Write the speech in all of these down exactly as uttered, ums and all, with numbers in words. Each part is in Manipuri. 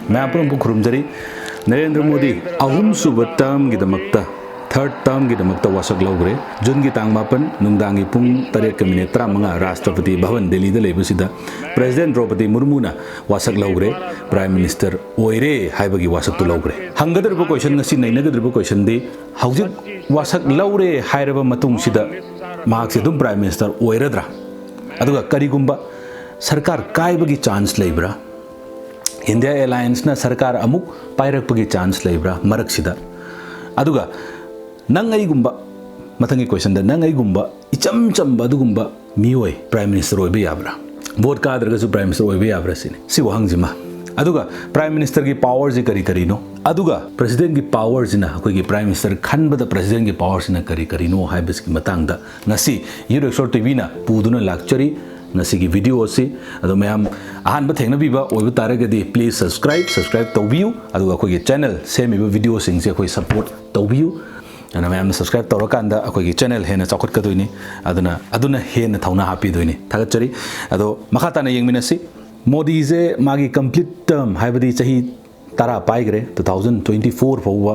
ꯃꯌꯥꯝ ꯄꯨꯝꯅꯃꯛꯄꯨ ꯈꯨꯔꯨꯝꯖꯔꯤ꯫ ꯅꯔꯦꯟꯗ꯭ꯔ ꯃꯣꯗꯤ ꯑꯍꯨꯝꯁꯨꯕ ꯇꯔꯝꯒꯤꯗꯃꯛꯇ, ꯊꯔꯠ ꯇꯔꯝꯒꯤꯗꯃꯛꯇ ꯋꯥꯁꯛ ꯂꯧꯈ꯭ꯔꯦ꯫ ꯖꯨꯟꯒꯤ ꯇꯥꯡ ꯃꯥꯄꯟ ꯅꯨꯡꯗꯥꯡꯒꯤ ꯄꯨꯡ ꯇꯔꯦꯠꯀ ꯃꯤꯅꯤꯠ ꯇꯔꯥꯃꯉꯥ ꯔꯥꯁꯇ꯭ꯔꯄꯇꯤ ꯚꯕꯟ ꯗꯤꯜꯂꯤꯗ ꯂꯩꯕꯁꯤꯗ ꯄ꯭ꯔꯦꯁꯤꯗꯦꯟ ꯗ꯭ꯔꯧꯄꯗꯤ ꯃꯨꯔꯃꯨꯅ ꯋꯥꯁꯛ ꯂꯧꯈ꯭ꯔꯦ, ꯄ꯭ꯔꯥꯏꯝ ꯃꯤꯅꯤꯁꯇꯔ ꯑꯣꯏꯔꯦ ꯍꯥꯏꯕꯒꯤ ꯋꯥꯁꯛꯇꯨ ꯂꯧꯈ꯭ꯔꯦ꯫ ꯍꯪꯒꯗꯧꯔꯤꯕ ꯀꯣꯏꯁꯟ, ꯉꯁꯤ ꯅꯩꯅꯒꯗꯧꯔꯤꯕ ꯀꯣꯏꯁꯟꯗꯤ, ꯍꯧꯖꯤꯛ ꯋꯥꯁꯛ ꯂꯧꯔꯦ ꯍꯥꯏꯔꯕ ꯃꯇꯨꯡꯁꯤꯗ ꯃꯍꯥꯛꯁꯦ ꯑꯗꯨꯝ ꯄ꯭ꯔꯥꯏꯝ ꯃꯤꯅꯤꯁꯇꯔ ꯑꯣꯏꯔꯗ꯭ꯔꯥ? ꯑꯗꯨꯒ ꯀꯔꯤꯒꯨꯝꯕ ꯁꯔꯀꯥꯔ ꯀꯥꯏꯕꯒꯤ ꯆꯥꯟꯁ ꯂꯩꯕ꯭ꯔꯥ? ꯏꯟꯗꯤꯌꯥ ꯑꯦꯂꯥꯌꯟꯁꯅ ꯁꯔꯀꯥꯔ ꯑꯃꯨꯛ ꯄꯥꯏꯔꯛꯄꯒꯤ ꯆꯥꯟꯁ ꯂꯩꯕ꯭ꯔꯥ ꯃꯔꯛꯁꯤꯗ? ꯑꯗꯨꯒ ꯅꯪ ꯑꯩꯒꯨꯝꯕ, ꯃꯊꯪꯒꯤ ꯀꯣꯏꯁꯟꯗ, ꯅꯪ ꯑꯩꯒꯨꯝꯕ ꯏꯆꯝ ꯆꯝꯕ ꯑꯗꯨꯒꯨꯝꯕ ꯃꯤꯑꯣꯏ ꯄ꯭ꯔꯥꯏꯝ ꯃꯤꯅꯤꯁꯇꯔ ꯑꯣꯏꯕ ꯌꯥꯕ꯭ꯔꯥ? ꯚꯣꯠ ꯀꯥꯗ꯭ꯔꯒꯁꯨ ꯄ꯭ꯔꯥꯏꯝ ꯃꯤꯅꯤꯁꯇꯔ ꯑꯣꯏꯕ ꯌꯥꯕ꯭ꯔꯥ ꯁꯤꯅꯤ, ꯁꯤ ꯋꯥꯍꯪꯁꯤꯃ꯫ ꯑꯗꯨꯒ ꯄ꯭ꯔꯥꯏꯝ ꯃꯤꯅꯤꯁꯇꯔꯒꯤ ꯄꯥꯋꯔꯁꯤ ꯀꯔꯤ ꯀꯔꯤꯅꯣ? ꯑꯗꯨꯒ ꯄ꯭ꯔꯦꯁꯤꯗꯦꯟꯒꯤ ꯄꯥꯋꯔꯁꯤꯅ, ꯑꯩꯈꯣꯏꯒꯤ ꯄ꯭ꯔꯥꯏꯝ ꯃꯤꯅꯤꯁꯇꯔ ꯈꯟꯕꯗ ꯄ꯭ꯔꯦꯁꯤꯗꯦꯟꯒꯤ ꯄꯥꯋꯔꯁꯤꯅ ꯀꯔꯤ ꯀꯔꯤꯅꯣ ꯍꯥꯏꯕꯁꯤꯒꯤ ꯃꯇꯥꯡꯗ ꯉꯁꯤ ꯌꯨꯠ ꯑꯦꯛꯁꯄꯔꯠ ꯇꯤꯚꯤꯅ ꯄꯨꯗꯨꯅ ꯂꯥꯛꯆꯔꯤ꯫ ꯉꯁꯤꯒꯤ ꯚꯤꯗꯤꯑꯣ ꯑꯁꯤ ꯑꯗꯣ ꯃꯌꯥꯝ ꯑꯍꯥꯟꯕ ꯊꯦꯡꯅꯕꯤꯕ ꯑꯣꯏꯕ ꯇꯥꯔꯒꯗꯤ, please subscribe, subscribe ꯇꯧꯕꯤꯌꯨ꯫ ꯑꯗꯨꯒ ꯑꯩꯈꯣꯏꯒꯤ ꯆꯦꯅꯦꯜ ꯁꯦꯝꯃꯤꯕ ꯚꯤꯗꯤꯑꯣꯁꯤꯡꯁꯦ ꯑꯩꯈꯣꯏ ꯁꯞꯄꯣꯔꯠ ꯇꯧꯕꯤꯌꯨ꯫ ꯑꯗꯨꯅ ꯃꯌꯥꯝꯅ ꯁꯕꯁꯀ꯭ꯔꯥꯏꯕ ꯇꯧꯔꯀꯥꯟꯗ ꯑꯩꯈꯣꯏꯒꯤ ꯆꯦꯅꯦꯜ ꯍꯦꯟꯅ ꯆꯥꯎꯈꯠꯀꯗꯣꯏꯅꯤ꯫ ꯑꯗꯨꯅ, ꯑꯗꯨꯅ ꯍꯦꯟꯅ ꯊꯧꯅꯥ ꯍꯥꯞꯄꯤꯗꯣꯏꯅꯤ꯫ ꯊꯥꯒꯠꯆꯔꯤ꯫ ꯑꯗꯣ ꯃꯈꯥ ꯇꯥꯅ ꯌꯦꯡꯃꯤꯟꯅꯁꯤ꯫ ꯃꯣꯗꯤꯁꯦ ꯃꯥꯒꯤ ꯀꯝꯄ꯭ꯂꯤꯠ ꯇꯔꯝ, ꯍꯥꯏꯕꯗꯤ ꯆꯍꯤ ꯇꯔꯥ ꯄꯥꯏꯈ꯭ꯔꯦ, ꯇꯨ ꯊꯥꯎꯖꯟ ꯇ꯭ꯋꯦꯟꯇꯤ ꯐꯣꯔ ꯐꯥꯎꯕ,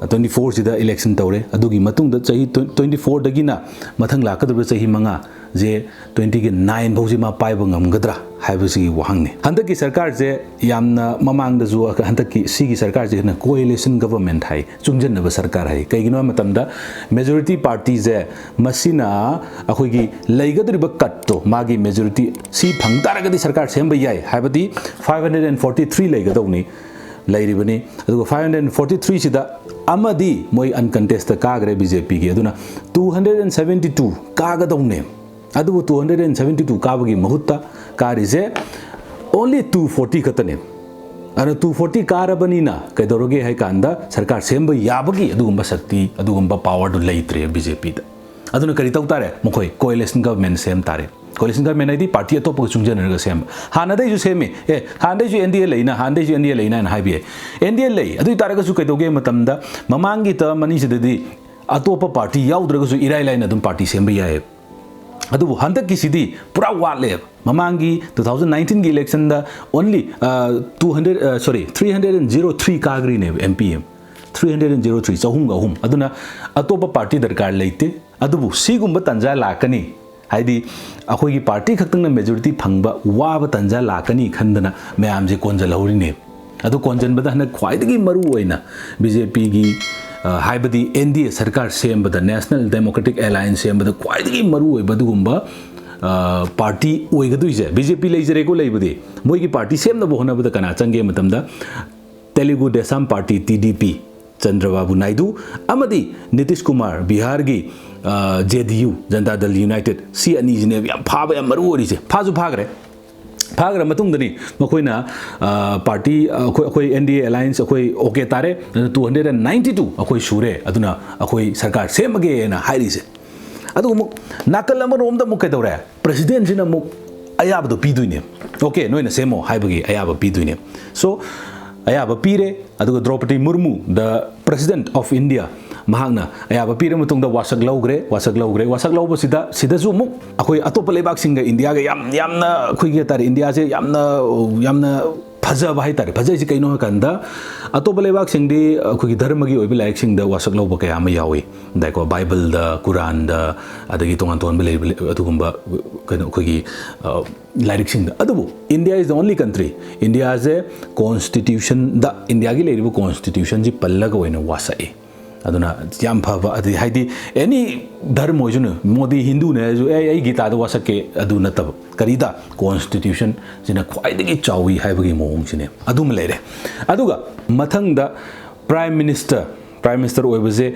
ꯇ꯭ꯋꯦꯟꯇꯤ ꯐꯣꯔꯁꯤꯗ ꯏꯂꯦꯛꯁꯟ ꯇꯧꯔꯦ꯫ ꯑꯗꯨꯒꯤ ꯃꯇꯨꯡꯗ ꯆꯍꯤ ꯇ꯭ꯋꯦꯟꯇꯤ ꯐꯣꯔꯗꯒꯤꯅ ꯃꯊꯪ ꯂꯥꯛꯀꯗꯧꯔꯤꯕ ꯆꯍꯤ ꯃꯉꯥꯁꯦ, ꯇ꯭ꯋꯦꯟꯇꯤꯒꯤ ꯅꯥꯏꯟ ꯐꯥꯎꯁꯤ ꯃꯥ ꯄꯥꯏꯕ ꯉꯝꯒꯗ꯭ꯔꯥ ꯍꯥꯏꯕꯁꯤꯒꯤ ꯋꯥꯍꯪꯅꯤ꯫ ꯍꯟꯗꯛꯀꯤ ꯁꯔꯀꯥꯔꯁꯦ ꯌꯥꯝꯅ, ꯃꯃꯥꯡꯗꯁꯨ, ꯍꯟꯗꯛꯀꯤ ꯁꯤꯒꯤ ꯁꯔꯀꯥꯔꯁꯦ ꯍꯦꯟꯅ ꯀꯣꯑꯦꯂꯤꯁꯟ ꯒꯕꯔꯃꯦꯟ ꯍꯥꯏ, ꯆꯨꯡꯁꯤꯟꯅꯕ ꯁꯔꯀꯥꯔ ꯍꯥꯏ꯫ ꯀꯩꯒꯤꯅꯣ ꯍꯥꯏꯕ ꯃꯇꯝꯗ, ꯃꯦꯖꯣꯔꯤꯇꯤ ꯄꯥꯔꯇꯤꯁꯦ ꯃꯁꯤꯅ ꯑꯩꯈꯣꯏꯒꯤ ꯂꯩꯒꯗꯧꯔꯤꯕ ꯀꯠꯇꯣ, ꯃꯥꯒꯤ ꯃꯦꯖꯣꯔꯤꯇꯤ ꯁꯤ ꯐꯪ ꯇꯥꯔꯒꯗꯤ ꯁꯔꯀꯥꯔ ꯁꯦꯝꯕ ꯌꯥꯏ, ꯍꯥꯏꯕꯗꯤ five hundred and forty three ꯂꯩꯒꯗꯧꯅꯤ, ꯂꯩꯔꯤꯕꯅꯤ꯫ ꯑꯗꯨꯒ ꯐꯥꯏꯚ ꯍꯟꯗ꯭ꯔꯦꯠ ꯐꯣꯔꯇꯤ ꯊ꯭ꯔꯤꯁꯤꯗ ꯑꯃꯗꯤ ꯃꯣꯏ ꯑꯟꯀꯟꯇꯦꯁꯇ ꯀꯥꯈ꯭ꯔꯦ ꯕꯤ ꯖꯦ ꯄꯤꯒꯤ꯫ ꯑꯗꯨꯅ two hundred and seventy two ꯀꯥꯒꯗꯧꯅꯦ꯫ ꯑꯗꯨꯕꯨ two hundred and seventy two ꯀꯥꯕꯒꯤ ꯃꯍꯨꯠꯇ ꯀꯥꯔꯤꯁꯦ only ꯇꯨ ꯐꯣꯔꯇꯤ ꯈꯛꯇꯅꯦ꯫ ꯑꯗꯨꯅ ꯇꯨ ꯐꯣꯔꯇꯤ ꯀꯥꯔꯕꯅꯤꯅ ꯀꯩꯗꯧꯔꯒꯦ ꯍꯥꯏ ꯀꯥꯟꯗ, ꯁꯔꯀꯥꯔ ꯁꯦꯝꯕ ꯌꯥꯕꯒꯤ ꯑꯗꯨꯒꯨꯝꯕ ꯁꯛꯇꯤ, ꯑꯗꯨꯒꯨꯝꯕ ꯄꯥꯋꯔꯗꯨ ꯂꯩꯇ꯭ꯔꯦ ꯕꯤ ꯖꯦ ꯄꯤꯗ꯫ ꯑꯗꯨꯅ ꯀꯔꯤ ꯇꯧ ꯇꯥꯔꯦ? ꯃꯈꯣꯏ ꯀꯣꯑꯦꯂꯤꯁꯟ ꯒꯕꯔꯃꯦꯟ ꯁꯦꯝ ꯇꯥꯔꯦ꯫ ꯀꯣꯑꯦꯂꯤꯁꯟ ꯒꯕꯔꯃꯦꯟ ꯍꯥꯏꯗꯤ ꯄꯥꯔꯇꯤ ꯑꯇꯣꯞꯄꯒ ꯆꯨꯡꯁꯤꯟꯅꯔꯒ ꯁꯦꯝꯕ꯫ ꯍꯥꯟꯅꯗꯩꯁꯨ ꯁꯦꯝꯃꯤ꯫ ꯑꯦ, ꯍꯥꯟꯅꯗꯩꯁꯨ ꯑꯦꯟ ꯗꯤ ꯑꯦ ꯂꯩꯅ, ꯍꯥꯟꯅꯗꯩꯁꯨ ꯑꯦꯟ ꯗꯤ ꯑꯦ ꯂꯩꯅ ꯍꯥꯏꯅ ꯍꯥꯏꯕ ꯌꯥꯏ꯫ ꯑꯦꯟ ꯗꯤ ꯑꯦ ꯂꯩ꯫ ꯑꯗꯨ ꯑꯣꯏ ꯇꯥꯔꯒꯁꯨ ꯀꯩꯗꯧꯒꯦ ꯍꯥꯏꯕ ꯃꯇꯝꯗ, ꯃꯃꯥꯡꯒꯤ ꯇꯔꯝ ꯑꯅꯤꯁꯤꯗꯗꯤ ꯑꯇꯣꯞꯄ ꯄꯥꯔꯇꯤ ꯌꯥꯎꯗ꯭ꯔꯒꯁꯨ ꯏꯔꯥꯏ ꯂꯥꯏꯅ ꯑꯗꯨꯝ ꯄꯥꯔꯇꯤ ꯁꯦꯝꯕ ꯌꯥꯏꯌꯦꯕ꯫ ꯑꯗꯨꯕꯨ ꯍꯟꯗꯛꯀꯤꯁꯤꯗꯤ ꯄꯨꯔꯥ ꯋꯥꯠꯂꯦꯕ꯫ ꯃꯃꯥꯡꯒꯤ two thousand nineteenꯒꯤ electionꯗ only two hundred, sorry, three hundred and zero three ꯀꯥꯈ꯭ꯔꯤꯅꯦꯕ, M P M three hundred and zero three, ꯆꯍꯨꯝꯒ ꯑꯍꯨꯝ꯫ ꯑꯗꯨꯅ ꯑꯇꯣꯞꯄ party ꯗꯔꯀꯥꯔ ꯂꯩꯇꯦ꯫ ꯑꯗꯨꯕꯨ ꯁꯤꯒꯨꯝꯕ ꯇꯥꯟꯖꯥ ꯂꯥꯛꯀꯅꯤ, ꯍꯥꯏꯗꯤ ꯑꯩꯈꯣꯏꯒꯤ party ꯈꯛꯇꯪꯅ majority ꯐꯪꯕ ꯋꯥꯕ ꯇꯥꯟꯖꯥ ꯂꯥꯛꯀꯅꯤ ꯈꯟꯗꯅ ꯃꯌꯥꯝꯁꯦ ꯀꯣꯟꯖꯜꯍꯧꯔꯤꯅꯦꯕ꯫ ꯑꯗꯨ ꯀꯣꯟꯖꯟꯕꯗ ꯍꯟꯗꯛ ꯈ꯭ꯋꯥꯏꯗꯒꯤ ꯃꯔꯨ ꯑꯣꯏꯅ BJPꯒꯤ, ꯍꯥꯏꯕꯗꯤ N D A ꯁꯔꯀꯥꯔ ꯁꯦꯝꯕꯗ, National Democratic Alliance ꯁꯦꯝꯕꯗ ꯈ꯭ꯋꯥꯏꯗꯒꯤ ꯃꯔꯨ ꯑꯣꯏꯕ ꯑꯗꯨꯒꯨꯝꯕ party ꯑꯣꯏꯒꯗꯣꯏꯁꯦ꯫ BJP ꯂꯩꯖꯔꯦꯀꯣ, ꯂꯩꯕꯗꯤ ꯃꯣꯏꯒꯤ party ꯁꯦꯝꯅꯕ ꯍꯣꯠꯅꯕꯗ ꯀꯅꯥ ꯆꯪꯒꯦ ꯃꯇꯝꯗ Telugu Desam Party, T D P, ꯆꯟꯗ꯭ꯔꯕꯥꯕꯨ Naidu, ꯑꯃꯗꯤ ꯅꯤꯇꯤꯁ ꯀꯨꯃꯥꯔ, ꯕꯤꯍꯥꯔꯒꯤ, JDU, Janata Dal United, ꯁꯤ ꯑꯅꯤꯁꯤꯅꯦꯕ ꯌꯥꯝ ꯐꯥꯕ, ꯌꯥꯝ ꯃꯔꯨ ꯑꯣꯏꯔꯤꯁꯦ꯫ ꯐꯥꯁꯨ ꯐꯥꯈ꯭ꯔꯦ꯫ ꯐꯥꯈ꯭ꯔ ꯃꯇꯨꯡꯗꯅꯤ ꯃꯈꯣꯏꯅ party, ꯑꯩꯈꯣꯏ, ꯑꯩꯈꯣꯏ N D A alliance ꯑꯩꯈꯣꯏ okay ꯇꯥꯔꯦ, ꯑꯗꯨꯅ two hundred and ninety two ꯑꯩꯈꯣꯏ ꯁꯨꯔꯦ, ꯑꯗꯨꯅ ꯑꯩꯈꯣꯏ ꯁꯔꯀꯥꯔ ꯁꯦꯝꯃꯒꯦꯅ ꯍꯥꯏꯔꯤꯁꯦ꯫ ꯑꯗꯨꯒ ꯑꯃꯨꯛ ꯅꯥꯀꯜ ꯑꯃꯔꯣꯝꯗ ꯑꯃꯨꯛ ꯀꯩꯗꯧꯔꯦ? Presidentꯁꯤꯅ ꯑꯃꯨꯛ ꯑꯌꯥꯕꯗꯣ ꯄꯤꯗꯣꯏꯅꯦ꯫ Okay, ꯅꯣꯏꯅ ꯁꯦꯝꯃꯣ ꯍꯥꯏꯕꯒꯤ ꯑꯌꯥꯕ ꯄꯤꯗꯣꯏꯅꯦ꯫ So, ꯑꯌꯥꯕ ꯄꯤꯔꯦ꯫ ꯑꯗꯨꯒ Draupadi Murmu, the President of India, ꯃꯍꯥꯛꯅ ꯑꯌꯥꯕ ꯄꯤꯔ ꯃꯇꯨꯡꯗ ꯋꯥꯁꯛ ꯂꯧꯈ꯭ꯔꯦ꯫ ꯋꯥꯁꯛ ꯂꯧꯈ꯭ꯔꯦ꯫ ꯋꯥꯁꯛ ꯂꯧꯕꯁꯤꯗ, ꯁꯤꯗꯁꯨ ꯑꯃꯨꯛ ꯑꯩꯈꯣꯏ ꯑꯇꯣꯞꯄ ꯂꯩꯕꯥꯛꯁꯤꯡꯒ ꯏꯟꯗꯤꯌꯥꯒ ꯌꯥꯝ, ꯌꯥꯝꯅ, ꯑꯩꯈꯣꯏꯒꯤ ꯍꯥꯏꯇꯥꯔꯦ, ꯏꯟꯗꯤꯌꯥꯁꯦ ꯌꯥꯝꯅ, ꯌꯥꯝꯅ ꯐꯖꯕ ꯍꯥꯏꯇꯥꯔꯦ꯫ ꯐꯖꯩꯁꯤ ꯀꯩꯅꯣ ꯍꯥꯏꯀꯥꯟꯗ, ꯑꯇꯣꯞꯄ ꯂꯩꯕꯥꯛꯁꯤꯡꯗꯤ ꯑꯩꯈꯣꯏꯒꯤ ꯙꯔꯃꯒꯤ ꯑꯣꯏꯕ ꯂꯥꯏꯔꯤꯛꯁꯤꯡꯗ ꯋꯥꯁꯛ ꯂꯧꯕ ꯀꯌꯥ ꯑꯃ ꯌꯥꯎꯏ꯫ ꯑꯗꯥꯏꯀꯣ, ꯕꯥꯏꯕꯜꯗ, ꯀꯨꯔꯥꯟꯗ, ꯑꯗꯒꯤ ꯇꯣꯉꯥꯟ ꯇꯣꯉꯥꯟꯕ ꯂꯩꯕ, ꯑꯗꯨꯒꯨꯝꯕ ꯀꯩꯅꯣ ꯑꯩꯈꯣꯏꯒꯤ, ꯂꯥꯏꯔꯤꯛꯁꯤꯡꯗ꯫ ꯑꯗꯨꯕꯨ India is the only country, ꯏꯟꯗꯤꯌꯥꯁꯦ constitutionꯗ, ꯏꯟꯗꯤꯌꯥꯒꯤ ꯂꯩꯔꯤꯕ constitutionꯁꯤ ꯄꯜꯂꯒ ꯑꯣꯏꯅ ꯋꯥꯁꯛꯏ꯫ ꯑꯗꯨꯅ ꯌꯥꯝ ꯐꯕ, ꯑꯗꯩ ꯍꯥꯏꯗꯤ any ꯙꯔꯃ ꯑꯣꯏꯁꯅꯨ, ꯃꯣꯗꯤ ꯍꯤꯟꯗꯨꯅꯦ ꯍꯥꯏꯔꯁꯨ, "ꯑꯦ, ꯑꯩ ꯒꯤꯇꯥꯗ ꯋꯥꯁꯛꯀꯦ", ꯑꯗꯨ ꯅꯠꯇꯕ꯫ ꯀꯔꯤꯗ? Constitutionꯁꯤꯅ ꯈ꯭ꯋꯥꯏꯗꯒꯤ ꯆꯥꯎꯏ ꯍꯥꯏꯕꯒꯤ ꯃꯑꯣꯡꯁꯤꯅꯦ꯫ ꯑꯗꯨꯃ ꯂꯩꯔꯦ꯫ ꯑꯗꯨꯒ ꯃꯊꯪꯗ Prime Minister, Prime Minister ꯑꯣꯏꯕꯁꯦ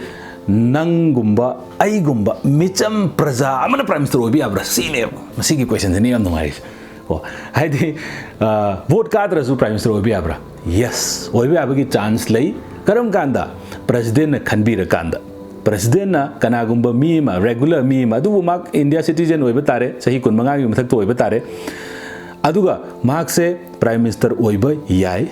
ꯅꯪꯒꯨꯝꯕ, ꯑꯩꯒꯨꯝꯕ ꯃꯤꯆꯝ ꯄ꯭ꯔꯖꯥ ꯑꯃꯅ Prime Minister ꯑꯣꯏꯕ ꯌꯥꯕ꯭ꯔꯥ? ꯁꯤꯅꯦꯕ꯫ ꯃꯁꯤꯒꯤ questionꯁꯤꯅꯦ ꯌꯥꯝ ꯅꯨꯡꯉꯥꯏꯔꯤꯁꯦ꯫ ꯀꯣ, ꯍꯥꯏꯗꯤ, vote ꯀꯥꯗ꯭ꯔꯁꯨ Prime Minister ꯑꯣꯏꯕ ꯌꯥꯕ꯭ꯔꯥ? Yes, ꯑꯣꯏꯕ ꯌꯥꯕꯒꯤ chance ꯂꯩ꯫ ꯀꯔꯝ ꯀꯥꯟꯗ? Presidentꯅ ꯈꯟꯕꯤꯔꯀꯥꯟꯗ꯫ Presidentꯅ ꯀꯅꯥꯒꯨꯝꯕ ꯃꯤ ꯑꯃ, regular ꯃꯤ ꯑꯃ, ꯑꯗꯨꯕꯨ ꯃꯍꯥꯛ India citizen ꯑꯣꯏꯕ ꯇꯥꯔꯦ, ꯆꯍꯤ ꯀꯨꯟꯃꯉꯥꯒꯤ ꯃꯊꯛꯇ ꯑꯣꯏꯕ ꯇꯥꯔꯦ, ꯑꯗꯨꯒ ꯃꯍꯥꯛꯁꯦ Prime Minister ꯑꯣꯏꯕ ꯌꯥꯏ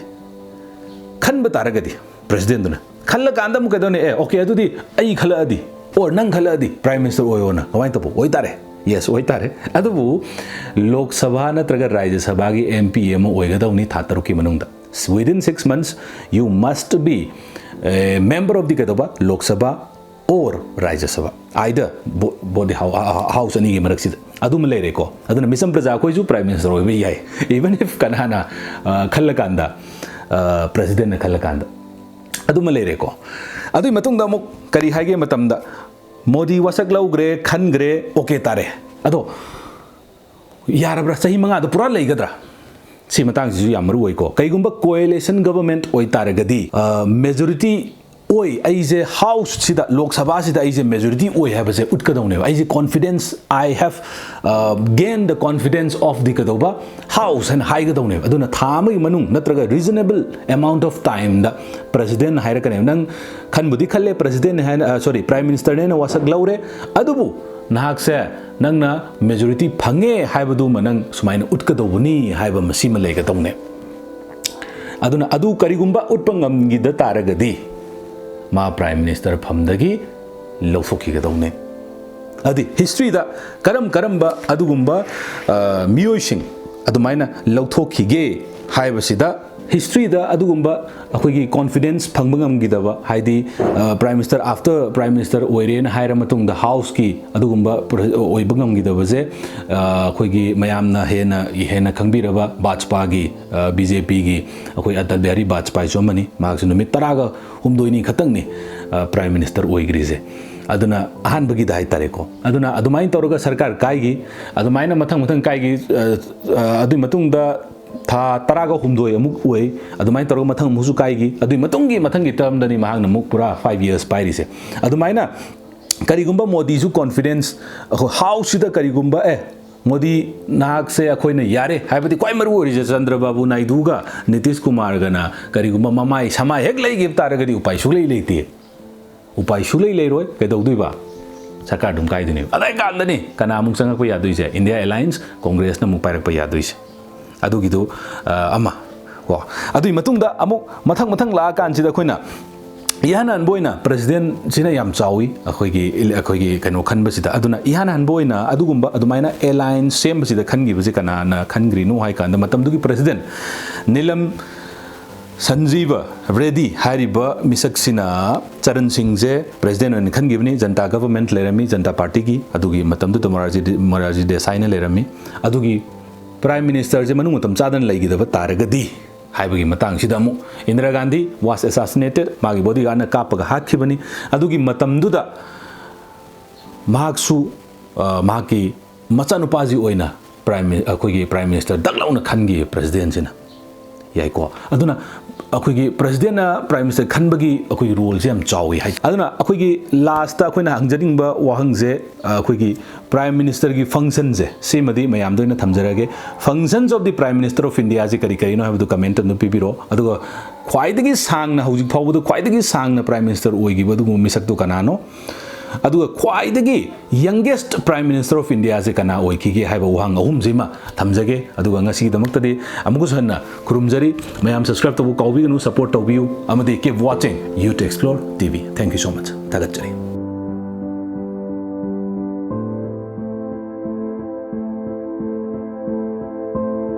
ꯈꯟꯕ ꯇꯥꯔꯒꯗꯤ, Presidentꯗꯨꯅ ꯈꯜꯂꯀꯥꯟꯗ ꯑꯃꯨꯛ ꯀꯩꯗꯧꯅꯤ? "ꯑꯦ, okay, ꯑꯗꯨꯗꯤ ꯑꯩ ꯈꯜꯂꯛꯑꯗꯤ, or ꯅꯪ ꯈꯜꯂꯛꯑꯗꯤ Prime Minister ꯑꯣꯏꯌꯣꯅ" ꯀꯃꯥꯏꯅ ꯇꯧꯕ ꯑꯣꯏꯇꯥꯔꯦ? ꯌꯦꯁ, ꯑꯣꯏꯇꯥꯔꯦ꯫ ꯑꯗꯨꯕꯨ ꯂꯣꯛ ꯁꯚꯥ ꯅꯠꯇ꯭ꯔꯒ ꯔꯥꯖ꯭ꯌ ꯁꯚꯥꯒꯤ M P ꯑꯃ ꯑꯣꯏꯒꯗꯧꯅꯤ ꯊꯥ ꯇꯔꯨꯛꯀꯤ ꯃꯅꯨꯡꯗ꯫ Within six months you must be a member of the ꯀꯩꯗꯧꯕ, ꯂꯣꯛ ꯁꯚꯥ or ꯔꯥꯖ꯭ꯌ ꯁꯚꯥ, either ꯕꯣ-, ꯕꯣꯗꯤ ꯍꯥꯎ-, ꯍꯥ-, ꯍꯥ-, ꯍꯥꯎꯁ ꯑꯅꯤꯒꯤ ꯃꯔꯛꯁꯤꯗ ꯑꯗꯨꯃ ꯂꯩꯔꯦꯀꯣ꯫ ꯑꯗꯨꯅ ꯃꯤꯆꯝ ꯄ꯭ꯔꯖꯥ ꯑꯩꯈꯣꯏꯁꯨ ꯄ꯭ꯔꯥꯏꯝ ꯃꯤꯅꯤꯁꯇꯔ ꯑꯣꯏꯕ ꯌꯥꯏ, even if ꯀꯅꯥꯅ, ꯑ, ꯈꯜꯂꯀꯥꯟꯗ, ꯑ, ꯄ꯭ꯔꯦꯁꯤꯗꯦꯟꯠꯅ ꯈꯜꯂꯀꯥꯟꯗ꯫ ꯑꯗꯨꯃ ꯂꯩꯔꯦꯀꯣ꯫ ꯑꯗꯨꯒꯤ ꯃꯇꯨꯡꯗ ꯑꯃꯨꯛ ꯀꯔꯤ ꯍꯥꯏꯒꯦ ꯃꯇꯝꯗ, ꯃꯣꯗꯤ ꯋꯥꯁꯛ ꯂꯧꯈ꯭ꯔꯦ, ꯈꯟꯈ꯭ꯔꯦ, ꯑꯣꯀꯦ ꯇꯥꯔꯦ꯫ ꯑꯗꯣ ꯌꯥꯔꯕ꯭ꯔꯥ? ꯆꯍꯤ ꯃꯉꯥꯗꯣ ꯄꯨꯔꯥ ꯂꯩꯒꯗ꯭ꯔꯥ? ꯁꯤ ꯃꯇꯥꯡꯁꯤꯁꯨ ꯌꯥꯝ ꯃꯔꯨ ꯑꯣꯏꯀꯣ꯫ ꯀꯩꯒꯨꯝꯕ coalition government ꯑꯣꯏꯇꯥꯔꯒꯗꯤ, ꯑ, majority ꯑꯣꯏ, ꯑꯩꯁꯦ ꯍꯥꯎꯁꯁꯤꯗ, ꯂꯣꯛ ꯁꯚꯥꯁꯤꯗ ꯑꯩꯁꯦ majority ꯑꯣꯏ ꯍꯥꯏꯕꯁꯦ ꯎꯠꯀꯗꯧꯅꯦꯕ꯫ ꯑꯩꯁꯦ confidence, I have, uh, gained the confidence of the ꯀꯩꯗꯧꯕ, ꯍꯥꯎꯁ ꯍꯥꯏꯅ ꯍꯥꯏꯒꯗꯧꯅꯦꯕ꯫ ꯑꯗꯨꯅ ꯊꯥ ꯑꯃꯒꯤ ꯃꯅꯨꯡ ꯅꯠꯇ꯭ꯔꯒ reasonable amount of timeꯗ ꯄ꯭ꯔꯦꯁꯤꯗꯦꯟꯠꯅ ꯍꯥꯏꯔꯛꯀꯅꯦꯕ, "ꯅꯪ ꯈꯟꯕꯨꯗꯤ ꯈꯜꯂꯦ, ꯄ꯭ꯔꯦꯁꯤꯗꯦꯟꯠꯅ ꯍꯥꯏꯅ, ꯑ, ꯁꯣꯔꯤ, ꯄ꯭ꯔꯥꯏꯝ ꯃꯤꯅꯤꯁꯇꯔꯅꯦꯅ ꯋꯥꯁꯛ ꯂꯧꯔꯦ, ꯑꯗꯨꯕꯨ ꯅꯍꯥꯛꯁꯦ, ꯅꯪꯅ majority ꯐꯪꯉꯦ ꯍꯥꯏꯕꯗꯨꯃ ꯅꯪ ꯁꯨꯃꯥꯏꯅ ꯎꯠꯀꯗꯧꯕꯅꯤ" ꯍꯥꯏꯕ ꯃꯁꯤꯃ ꯂꯩꯒꯗꯧꯅꯦ꯫ ꯑꯗꯨꯅ ꯑꯗꯨ ꯀꯔꯤꯒꯨꯝꯕ ꯎꯠꯄ ꯉꯝꯈꯤꯗ ꯇꯥꯔꯒꯗꯤ ꯃꯥ ꯄ꯭ꯔꯥꯏꯝ ꯃꯤꯅꯤꯁꯇꯔ ꯐꯝꯗꯒꯤ ꯂꯧꯊꯣꯛꯈꯤꯒꯗꯧꯅꯦ꯫ ꯑꯗꯨꯗꯤ ꯍꯤꯁꯇ꯭ꯔꯤꯗ ꯀꯔꯝ ꯀꯔꯝꯕ ꯑꯗꯨꯒꯨꯝꯕ, ꯑ, ꯃꯤꯑꯣꯏꯁꯤꯡ ꯑꯗꯨꯃꯥꯏꯅ ꯂꯧꯊꯣꯛꯈꯤꯒꯦ ꯍꯥꯏꯕꯁꯤꯗ, ꯍꯤꯁꯇ꯭ꯔꯤꯗ ꯑꯗꯨꯒꯨꯝꯕ ꯑꯩꯈꯣꯏꯒꯤ confidence ꯐꯪꯕ ꯉꯝꯈꯤꯗꯕ, ꯍꯥꯏꯗꯤ, uh, prime minister, after prime minister ꯑꯣꯏꯔꯦꯅ ꯍꯥꯏꯔ ꯃꯇꯨꯡꯗ ꯍꯥꯎꯁꯀꯤ ꯑꯗꯨꯒꯨꯝꯕ ꯄ꯭ꯔ-, ꯑꯣꯏꯕ ꯉꯝꯈꯤꯗꯕꯁꯦ, ꯑ, ꯑꯩꯈꯣꯏꯒꯤ ꯃꯌꯥꯝꯅ ꯍꯦꯟꯅ, ꯍꯦꯟꯅ ꯈꯪꯕꯤꯔꯕ ꯚꯥꯖꯄꯥꯒꯤ, ꯑ, BJPꯒꯤ ꯑꯩꯈꯣꯏ ꯑꯇꯜ ꯕꯤꯍꯥꯔꯤ ꯚꯥꯖꯄꯥꯏꯁꯨ ꯑꯃꯅꯤ꯫ ꯃꯍꯥꯛꯁꯨ ꯅꯨꯃꯤꯠ ꯇꯔꯥꯒ ꯍꯨꯝꯗꯣꯏꯅꯤ ꯈꯛꯇꯪꯅꯤ, ꯑ, ꯄ꯭ꯔꯥꯏꯝ ꯃꯤꯅꯤꯁꯇꯔ ꯑꯣꯏꯈ꯭ꯔꯤꯁꯦ꯫ ꯑꯗꯨꯅ ꯑꯍꯥꯟꯕꯒꯤꯗ ꯍꯥꯏꯇꯥꯔꯦꯀꯣ꯫ ꯑꯗꯨꯅ ꯑꯗꯨꯃꯥꯏꯅ ꯇꯧꯔꯒ ꯁꯔꯀꯥꯔ ꯀꯥꯏꯈꯤ꯫ ꯑꯗꯨꯃꯥꯏꯅ ꯃꯊꯪ ꯃꯊꯪ ꯀꯥꯏꯈꯤ꯫ ꯑ, ꯑ, ꯑꯗꯨꯒꯤ ꯃꯇꯨꯡꯗ ꯊꯥ ꯇꯔꯥꯒ ꯍꯨꯝꯗꯣꯏ ꯑꯃꯨꯛ ꯑꯣꯏ꯫ ꯑꯗꯨꯃꯥꯏꯅ ꯇꯧꯔꯒ ꯃꯊꯪ ꯑꯃꯨꯛꯁꯨ ꯀꯥꯏꯈꯤ꯫ ꯑꯗꯨꯒꯤ ꯃꯇꯨꯡꯒꯤ ꯃꯊꯪꯒꯤ termꯗꯅꯤ ꯃꯍꯥꯛꯅ ꯑꯃꯨꯛ ꯄꯨꯔꯥ five years ꯄꯥꯏꯔꯤꯁꯦ꯫ ꯑꯗꯨꯃꯥꯏꯅ ꯀꯔꯤꯒꯨꯝꯕ ꯃꯣꯗꯤꯁꯨ confidence, ꯑꯩꯈꯣꯏ ꯍꯥꯎꯁꯁꯤꯗ ꯀꯔꯤꯒꯨꯝꯕ, "ꯑꯦ, ꯃꯣꯗꯤ ꯅꯍꯥꯛꯁꯦ ꯑꯩꯈꯣꯏꯅ ꯌꯥꯔꯦ" ꯍꯥꯏꯕꯗꯤ ꯈ꯭ꯋꯥꯏ ꯃꯔꯨ ꯑꯣꯏꯔꯤꯁꯦ ꯆꯟꯗ꯭ꯔꯕꯥꯕꯨ ꯅꯥꯏꯗꯨꯒ ꯅꯤꯇꯤꯁ ꯀꯨꯃꯥꯔꯒꯅ ꯀꯔꯤꯒꯨꯝꯕ ꯃꯃꯥꯏ ꯁꯃꯥꯏ ꯍꯦꯛ ꯂꯩꯈꯤꯕ ꯇꯥꯔꯒꯗꯤ ꯎꯄꯥꯏ ꯁꯨꯛꯂꯩ ꯂꯩꯇꯦ꯫ ꯎꯄꯥꯏ ꯁꯨꯛꯂꯩ ꯂꯩꯔꯣꯏ꯫ ꯀꯩꯗꯧꯗꯣꯏꯕ? ꯁꯔꯀꯥꯔ ꯑꯗꯨꯝ ꯀꯥꯏꯗꯣꯏꯅꯦꯕ꯫ ꯑꯗꯥꯏ ꯀꯥꯟꯗꯅꯤ ꯀꯅꯥ ꯑꯃꯨꯛ ꯆꯪꯉꯛꯄ ꯌꯥꯗꯣꯏꯁꯦ? India Alliance, ꯀꯣꯡꯒ꯭ꯔꯦꯁꯅ ꯑꯃꯨꯛ ꯄꯥꯏꯔꯛꯄ ꯌꯥꯗꯣꯏꯁꯦ꯫ ꯑꯗꯨꯒꯤꯗꯨ, ꯑ, ꯑꯃ꯫ ꯀꯣ, ꯑꯗꯨꯒꯤ ꯃꯇꯨꯡꯗ ꯑꯃꯨꯛ ꯃꯊꯪ ꯃꯊꯪ ꯂꯥꯛꯑꯀꯥꯟꯁꯤꯗ ꯑꯩꯈꯣꯏꯅ ꯏꯍꯥꯟ ꯍꯥꯟꯕ ꯑꯣꯏꯅ ꯄ꯭ꯔꯦꯁꯤꯗꯦꯟꯁꯤꯅ ꯌꯥꯝ ꯆꯥꯎꯏ ꯑꯩꯈꯣꯏꯒꯤ ꯏꯂꯦ-, ꯑꯩꯈꯣꯏꯒꯤ ꯀꯩꯅꯣ ꯈꯟꯕꯁꯤꯗ꯫ ꯑꯗꯨꯅ ꯏꯍꯥꯟ ꯍꯥꯟꯕ ꯑꯣꯏꯅ ꯑꯗꯨꯒꯨꯝꯕ ꯑꯗꯨꯃꯥꯏꯅ ꯑꯦꯂꯥꯏꯟꯁ ꯁꯦꯝꯕꯁꯤꯗ ꯈꯟꯈꯤꯕꯁꯦ ꯀꯅꯥꯅ ꯈꯟꯈ꯭ꯔꯤꯅꯣ ꯍꯥꯏ ꯀꯥꯟꯗ, ꯃꯇꯝꯗꯨꯒꯤ ꯄ꯭ꯔꯦꯁꯤꯗꯦꯟ ꯅꯤꯂꯝ ꯁꯟꯖꯤꯕ ꯔꯦꯗꯤ ꯍꯥꯏꯔꯤꯕ ꯃꯤꯁꯛꯁꯤꯅ ꯆꯔꯟ ꯁꯤꯡꯁꯦ ꯄ꯭ꯔꯦꯁꯤꯗꯦꯟ ꯑꯣꯏꯅ ꯈꯟꯈꯤꯕꯅꯤ꯫ ꯖꯟꯇꯥ ꯒꯚꯔꯟꯃꯦꯟꯠ ꯂꯩꯔꯝꯃꯤ, ꯖꯟꯇꯥ ꯄꯥꯔꯇꯤꯒꯤ꯫ ꯑꯗꯨꯒꯤ ꯃꯇꯝꯗꯨꯗ ꯃꯣꯔꯥꯔꯖꯤ ꯗꯦ-, ꯃꯣꯔꯥꯔꯖꯤ ꯗꯦꯁꯥꯏꯅ ꯂꯩꯔꯝꯃꯤ꯫ ꯑꯗꯨꯒꯤ ꯄ꯭ꯔꯥꯏꯝ ꯃꯤꯅꯤꯁꯇꯔꯁꯦ ꯃꯅꯨꯡ ꯃꯇꯝ ꯆꯥꯗꯅ ꯂꯩꯈꯤꯗꯕ ꯇꯥꯔꯒꯗꯤ ꯍꯥꯏꯕꯒꯤ ꯃꯇꯥꯡꯁꯤꯗ ꯑꯃꯨꯛ ꯏꯟꯗꯤꯔꯥ ꯒꯥꯟꯙꯤ was assassinated, ꯃꯥꯒꯤ ꯕꯣꯗꯤꯒꯥꯔꯗꯅ ꯀꯥꯞꯄꯒ ꯍꯥꯠꯈꯤꯕꯅꯤ꯫ ꯑꯗꯨꯒꯤ ꯃꯇꯝꯗꯨꯗ ꯃꯍꯥꯛꯁꯨ, ꯑ, ꯃꯍꯥꯛꯀꯤ ꯃꯆꯥꯅꯨꯄꯥꯁꯤ ꯑꯣꯏꯅ ꯄ꯭ꯔꯥꯏꯝ ꯃꯤ-, ꯑꯩꯈꯣꯏꯒꯤ ꯄ꯭ꯔꯥꯏꯝ ꯃꯤꯅꯤꯁꯇꯔ ꯗꯛ ꯂꯥꯎꯅ ꯈꯟꯈꯤ ꯄ꯭ꯔꯦꯁꯤꯗꯦꯟꯁꯤꯅ꯫ ꯌꯥꯏꯀꯣ? ꯑꯗꯨꯅ ꯑꯩꯈꯣꯏꯒꯤ ꯄ꯭ꯔꯦꯁꯤꯗꯦꯟꯅ ꯄ꯭ꯔꯥꯏꯝ ꯃꯤꯅꯤꯁꯇꯔ ꯈꯟꯕꯒꯤ ꯑꯩꯈꯣꯏꯒꯤ ꯔꯣꯜꯁꯦ ꯌꯥꯝ ꯆꯥꯎꯋꯤ ꯍꯥꯏ꯫ ꯑꯗꯨꯅ ꯑꯩꯈꯣꯏꯒꯤ ꯂꯥꯁꯇ ꯑꯩꯈꯣꯏꯅ ꯍꯪꯖꯅꯤꯡꯕ ꯋꯥꯍꯪꯁꯦ, ꯑ, ꯑꯩꯈꯣꯏꯒꯤ ꯄ꯭ꯔꯥꯏꯝ ꯃꯤꯅꯤꯁꯇꯔꯒꯤ ꯐꯪꯁꯟꯁꯦ, ꯁꯤꯃꯗꯤ ꯃꯌꯥꯝꯗ ꯑꯣꯏꯅ ꯊꯝꯖꯔꯒꯦ꯫ Functions of the Prime Minister of India ꯁꯦ ꯀꯔꯤ ꯀꯔꯤꯅꯣ ꯍꯥꯏꯕꯗꯨ ꯀꯃꯦꯟꯠ ꯑꯝꯇ ꯄꯤꯕꯤꯔꯣ꯫ ꯑꯗꯨꯒ ꯈ꯭ꯋꯥꯏꯗꯒꯤ ꯁꯥꯡꯅ, ꯍꯧꯖꯤꯛ ꯐꯥꯎꯕꯗ ꯈ꯭ꯋꯥꯏꯗꯒꯤ ꯁꯥꯡꯅ ꯄ꯭ꯔꯥꯏꯝ ꯃꯤꯅꯤꯁꯇꯔ ꯑꯣꯏꯈꯤꯕ ꯑꯗꯨꯒꯨꯝꯕ ꯃꯤꯁꯛꯇꯨ ꯀꯅꯥꯅꯣ? ꯑꯗꯨꯒ ꯈ꯭ꯋꯥꯏꯗꯒꯤ youngest Prime Minister of India ꯁꯦ ꯀꯅꯥ ꯑꯣꯏꯈꯤꯒꯦ ꯍꯥꯏꯕ ꯋꯥꯍꯪ ꯑꯍꯨꯝꯁꯤꯃ ꯊꯝꯖꯒꯦ꯫ ꯑꯗꯨꯒ ꯉꯁꯤꯒꯤꯗꯃꯛꯇꯗꯤ ꯑꯃꯨꯛꯀꯁꯨ ꯍꯟꯅ ꯈꯨꯔꯨꯝꯖꯔꯤ꯫ ꯃꯌꯥꯝ subscribe ꯇꯧꯕ ꯀꯥꯎꯕꯤꯒꯅꯨ, support ꯇꯧꯕꯤꯌꯨ, ꯑꯃꯗꯤ keep watching Youth Explore T V꯫ Thank you so much꯫ ꯊꯥꯒꯠꯆꯔꯤ꯫